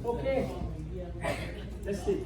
Okay. Let's sit.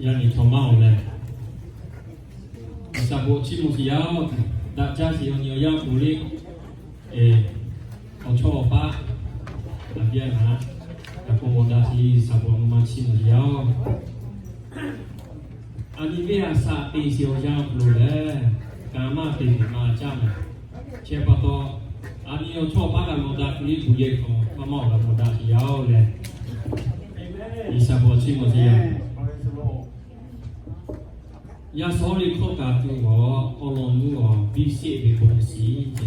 Yaˇ nyi htaw maˇ-oˬ leh, G'uiˬsha bon chiˇ mvuh sheˍ yaˇ-oˬ. Daꞈ jaˇ sheˍ awˬ nyi awˬ yanˇ k'oˍ le. Awˬ chawˇ awˬ paˆ, a biˇ a naˍ, kaꞈ k'oˆ mawˬ daꞈ sheˍ, G'uiˬsha bon a ma chiˇ mvuh sheˍ yaˇ-oˬ. A nyi venˇ a shaꞈ te sheˍ awˬ yanˇ k'oˍ lehˬ, ka maˇ te tuˬ ma caˇ mehˍ. Chi pa taw, a nyi awˬ chawˇ awˬ paˆ kaꞈ mawˬ daꞈ tuˬ le, kuˬ yehˬ hk'aw maˇ maˇ awˬ g'a mawˬ daꞈ sheˍ yaˇ-oˬ leh, G'uiˬsha bon chiˇ mvuh sheˍ yaˇ. Yaˇ sawˉ ve hkawˇ kaꞈ tuˬ g'awˬ awˬ lawn nuˇ awˬ biˇ sheˆ ve bon shiˍ ce,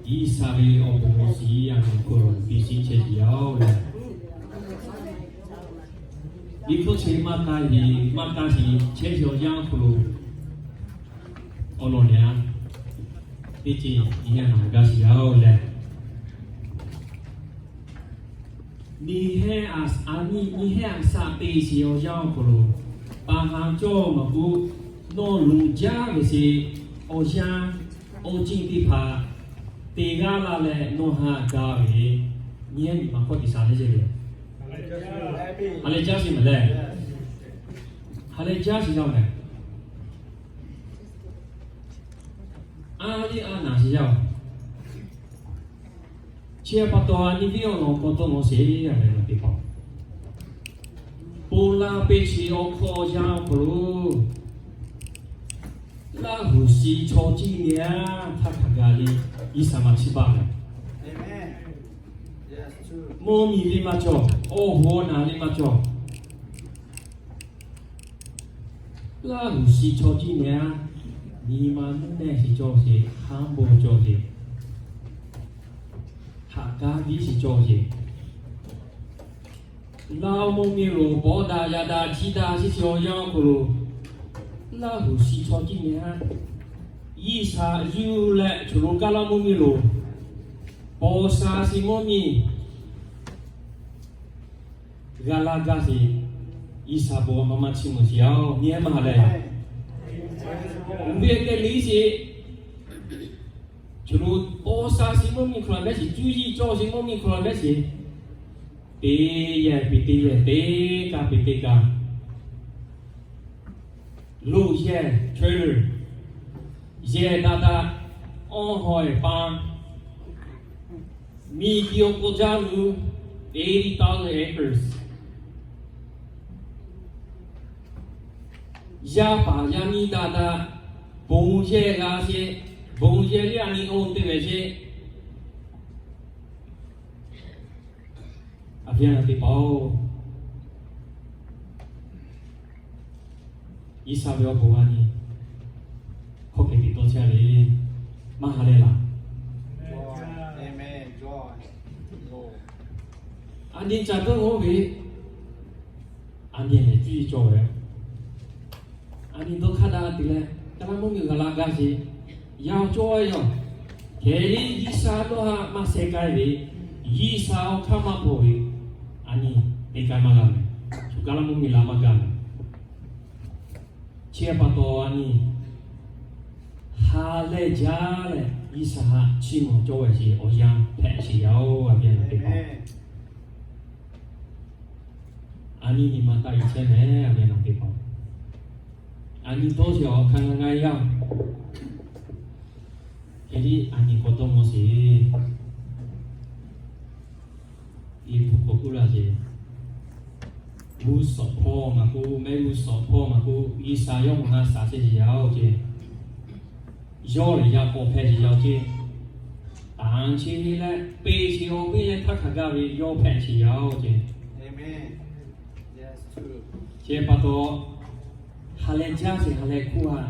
G'uiˬsha ve awˬ bon shiˍ a nyi hk'oˆ lo biˇ shiˆ chehˇ sheˍ yaˇ-oˬ leh, nyi hk'oˆ chi maˇ taˇ heˍ maˇ taˇ sheˍ chehˇ sheˍ awˬ yanˇ hk'oˆ lo awˬ lawn nyi a teˇ ceuˬ nyi a naˍ gaˇ sheˍ yaˇ-oˬ leh, Nyi hehnˇ a, a nyi, nyi hehnˇ a shaꞈ te sheˍ awˬ yanˇ awˬ hk'aw lo, pa ha cawˇ maˬ k'oˆ, nawˬ loˍ jaˇ ve sheˍ awˬ yanˇ, awˬ ceuˬ teˇ hpaˍ te g'aˇ la leh nawˬ ha ga ve, nyi hehnˇ nyi ma hkawˇ te shaˍ le le. Ha lehˬ jaˇ sheˍ maˬ lehˬ. Ha lehˬ jaˇ sheˍ yaˇ mehˬ. A liˇ a naˍ sheˍ yaˇ-oˬ. Chi pa taw a nyi viˉ awˬ lawn k'aw tawˇ ngaw sheˍ a ve teˇ hpaˍ, ponˬ la peˇ sheˍ awˬ hk'aw yanˇ awˬ hk'aw lo, Laˇ huˍ shi chaw ciˇ nyi a htaˇ hk'a gaˬ le, G'uiˬ sha maˇ chiˇ baˆ mehˬ. Mvuhˇ miˬ le maˇ cawˬ, awˬ hoꞈ awˬ naˍ le maˇ cawˬ. Laˇ huˍ shi chaw ciˇ nyi a, nyi ma nuˇ nehˇ shiˍ cawˬ sheˍ, haˉ bon cawˬ sheˍ, haꞈ kaˉ biˇ shiˍ cawˬ sheˍ. Laˇ mvuhˇ miˬ lo paw daꞈ yaꞈ daꞈ chi daꞈ shiˍ chi awˬ yanˇ awˬ hk'aw lo, Laˇ huˍ shi chaw ciˇ nyi a, G'uiˬ sha yuˬ leh choˬ lo kaˇ laˇ mvuhˇ miˬ lo paw sha shiˍ mvuhˇ miˬ g'a laˇ gaˇ sheˍ, G'uiˬ sha bon maˇ maˇ chiˇ mvuh sheˍ yaˇ-oˬ, nyi hehnˇ maˇ ha lehˬ. Uˉ ve kehˬ liˇ sheˍ, choˬ lo paw sha shiˍ mvuhˇ miˬ hk'aw lo mehˉ sheˍ, cuˇ yiˍ cawˬ sheˍ mvuhˇ miˬ hk'aw lo mehˉ sheˍ, teˇ yehˬ peꞈ teˇ yehˬ, teˇ kaˇ peꞈ teˇ kaˇ, loꞈ yehˬ, trailer, yehˬ daꞈ daꞈ, awˬ hawˍ-eˬ pa, miˬ tiꞈ awˬ k'o jaˇ lu, eighty thousand acres. Yaˇ paˍ yaˇ miˇ daꞈ daꞈ, bon yehˬ g'a sheˍ, bon yehˬ liˇ a nyi oˇ te ve sheˍ. A viˉ a nyi teˇ hpaˍ-oˬ, G'uiˬ sha ve awˬ bon a nyi hkawˇ hk'e te tawˇ chehˇ le, maˇ ha lehˬ laˬ. A nyi ca dawˇ oˇ ve, a nyi lehˬ cuˇ yiˍ cawˬ ve, a nyi dawˇ hk'aˇ daꞈ te leh, kaˇ laˇ mvuhˇ miˬ g'a laˇ gaˇ sheˍ, yaˇ cawˇ ve yoˬ. Hk'e liˇ G'uiˬ sha dawˇ haꞈ maˇ sheh k'ai ve, G'uiˬ sha awˬ hk'aˇ maˇ hpawˇ ve, a nyi te k'ai maˇ g'a mehˬ. Shu kaˇ laˇ mvuhˇ miˬ la maˇ gaˇ mehˬ. Chi pa taw a nyi ha lehˬ jaˇ leh G'uiˬ sha haꞈ chiˇ mvuh cawˇ ve sheˍ awˬ yanˇ hpehꞈ sheˍ yaˇ-oˬ, a viˉ a nyi teˇ hpaˍ. A nyi nyi ma taˆ yiˍ chehˇ mehˬ, a viˉ a nyi teˇ hpaˍ. A nyi dawˇ sheˍ awˬ hk'aˇ ngaˇ ngaˇ yaˇ. Hk'e liˇ a nyi k'aw dawˇ mawˇ sheˍ. Liꞈ hpu k'awꞈ k'oˆ laˇ sheˍ. G'uˇ suhˍ hpawˇ maˇ k'oˆ, mehˆ g'uˇ suhˍ hpawˇ maˇ k'oˆ, G'uiˬ sha yawˇ maˇ ha shaˍ sheˍ yaˇ-oˬ ceˇ. Yawˇ lehˬ yaˇ k'awꞈ hpehꞈ sheˍ yaˇ-oˬ ceˇ. Taˍ chi ve leh peˇ chi awˬ viˉ leh htaˇ hk'aˬ gaˇ ve yawˇ hpehꞈ sheˍ yaˇ-oˬ ceˇ. Chi pa taw, ha lehˬ jaˇ sheˍ ha lehˬ hkuˇ a,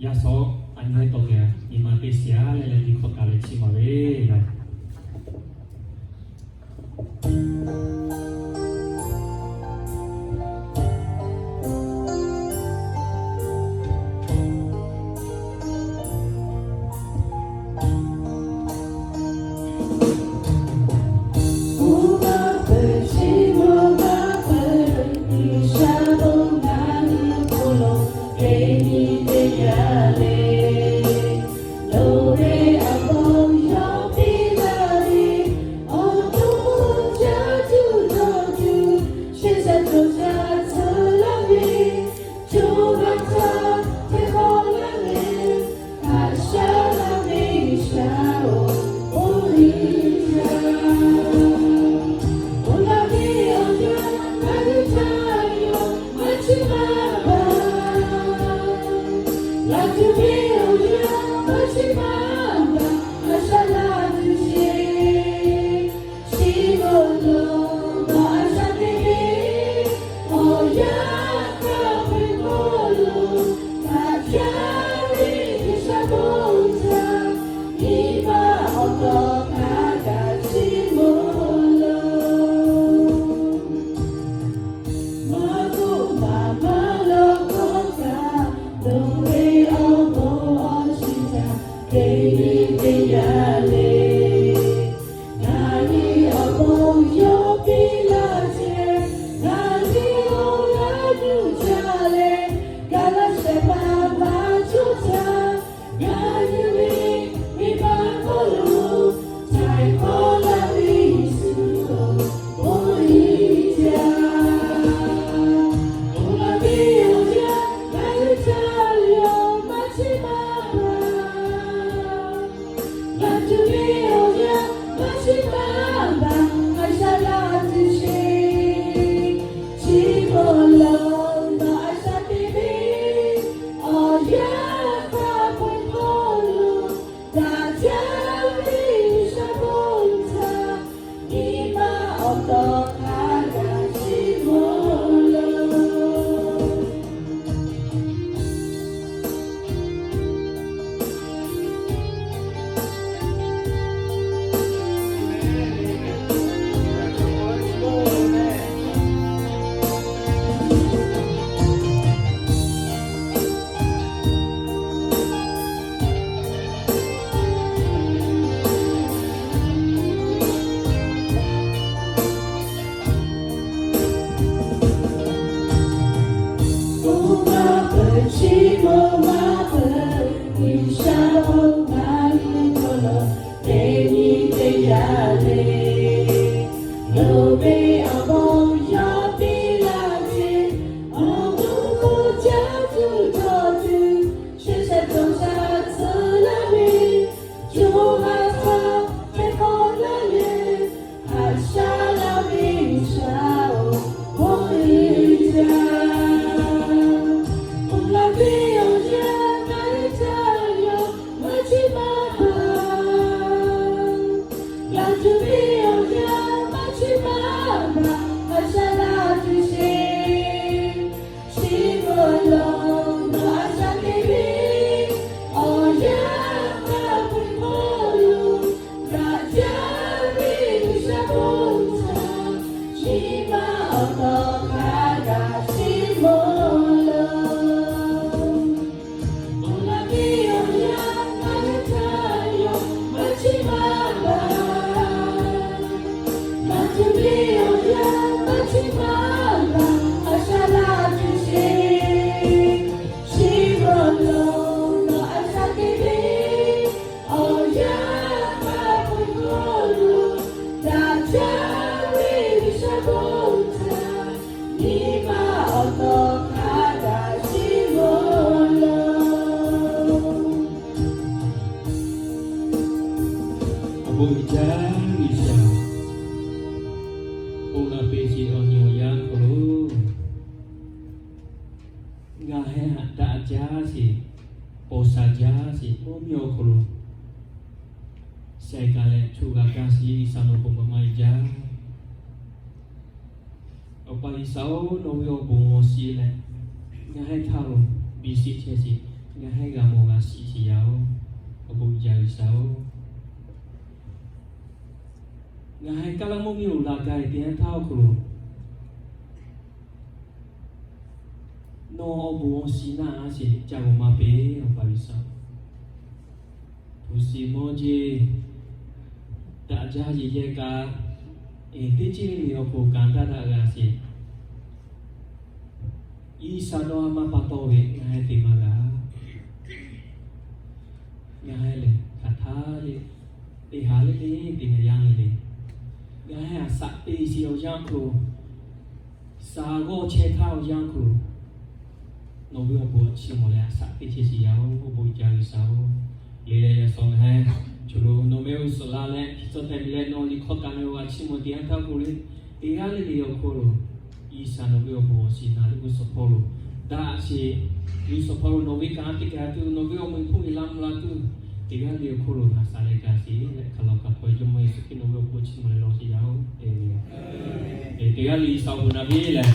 yaˇ suhˍ a nyi tawˇ geh nyi ma teˇ shiˍ a leh leh nyi hk'awꞈ taˍ leh chi maˬ ve laˇ. Chi beuꞈ maˇ peuˬ, G'uiˬsha bon htaꞈ nyi hk'aw lo teˇ nyi teˇ yaˇ le. Loˍ ve awˬ bon yawˇ piˇ laˇ ve, awˬ bon hk'oˆ caˇ tuˬ cawˬ tuˬ, shehˍ shehˍ cawˬ sha tcuh laˇ ve, co ha hk'aˇ hpehꞈ k'aw laˇ leh, haꞈ shaˉ laˇ ve G'uiˬsha-oˬ, bon uiˍ jaˇ. Ponˬ laˬ ve awˬ yanˇ maˇ heˆ htaˇ yawˇ maˇ chiˇ maˇ baˬ. Laˬ tuˬ ve awˬ yanˇ maˇ chiˇ maˇ baˬ, haꞈ shaˉ laˇ tuˬ sheˍ. Chi beuꞈ lawˬ nawˬ a shaꞈ teꞈ ve awˬ yanˇ hk'a peu-eˬ hk'aw lo, daꞈ jaˇ ve G'uiˬsha bon htaꞈ nyi ma awˬ taw hk'a gaˬ chiˇ mvuh laˬ. Ponˬ laˬ ve awˬ yanˇ maˇ heˆ htaˇ yawˇ maˇ chiˇ maˇ baˬ. Laˬ tuˬ ve awˬ yanˇ maˇ chiˇ maˇ baˬ, haꞈ shaˉ laˇ tuˬ sheˍ. Chi beuꞈ lawˬ nawˬ a shaꞈ teꞈ ve awˬ yanˇ hk'a peu-eˬ hk'aw lo, daꞈ jaˇ ve G'uiˬsha bon htaꞈ nyi ma awˬ taw hk'a gaˬ chiˇ mvuh laˬ. Awˬ bon uiˍ jaˇ G'uiˬsha, ponˬ laˬ peˬ sheˍ awˬ nyi awˬ yanˇ hk'aw lo, ngaˬ heh daꞈ jaˇ sheˍ, paw sha jaˇ sheˍ, mvuhˇ miˬ awˬ hk'aw lo sheh kaˬ leh choˬ g'a kaˇ sheˍ, G'uiˬsha nawˬ bon maˇ maˇ uiˍ jaˇ. Awˬ pa G'uiˬsha-oˬ, nawˬ ve awˬ bon awˬ shiˍ leh, ngaˬ heh htaˇ lo biˇ shiˍ chehˇ sheˍ, ngaˬ heh g'a mawˬ g'a shiˍ sheˍ yaˇ-oˬ, awˬ bon uiˍ jaˇ G'uiˬsha-oˬ. Ngaˬ heh kaˇ laˇ mvuhˇ miˬ uˬ laꞈ ka-e teˇ yanˇ htaˇ awˬ hk'aw lo, nawˬ awˬ bon awˬ shiˍ naˆ a sheˍ ca g'aw maˇ peˬ, Awˬ pa G'uiˬsha. Hpu shiˍ mawˇ jeˇ daꞈ jaˇ yeˬ yehˇ kaꞈ, eˬ, teˇ ceuˬ le le awˬ hk'aw lo kanˉ htaˇ htaˇ g'a sheˍ. G'uiˬsha nawˬ a maˇ pa taw ve ngaˬ heh te maˇ g'a. Ngaˬ heh lehˬ hk'aˬ htaˇ le, teˇ ha le le, teˇ ha yaˇ le le, ngaˬ heh a shaꞈ teꞈ sheˍ awˬ yanˇ hk'aw lo, shaˍ g'awˇ chehˇ htaˇ awˬ yanˇ hk'aw lo, nawˬ ve awˬ bon awˬ chiˇ mvuh leh a shaꞈ teꞈ chehˇ sheˍ yaˇ-oˬ, awˬ bon uiˍ jaˇ G'uiˬsha-oˬ. Le leh yaꞈ shawˍ ngaˬ heh choˬ lo nawˬ meh uiˍ suhˍ la leh, chi tcuh hpehꞈ ve leh nawˬ liꞈ hk'aw kaꞈ nawˬ g'a chiˇ mvuh teˇ yanˇ htaˇ k'o le, teˇ g'aˇ le le awˬ hk'aw lo, G'uiˬsha nawˬ ve awˬ bon awˬ shiˍ naˍ le g'uˇ suhˍ hpawˇ lo daꞈ sheˍ, g'uˇ suhˍ hpawˇ lo nawˬ ve kanˉ teˇ kaˬ tuˬ, nawˬ ve awˬ meh hk'oˆ ve laˇ mvuh la tuˬ, teˇ g'aˇ le awˬ hk'aw lo haꞈ shaꞈ leh kaꞈ sheˍ leh, hk'aˬ lawˬ kaꞈ hk'aw Jawˇmawˇ Yeˍsuˆ Hkriꞈ nawˬ ve awˬ bon chiˇ mvuh leh lawˬ sheˍ yaˇ-oˬ. Teˇ g'aˇ le G'uiˬsha awˬ bon naˍ ve lehˬ,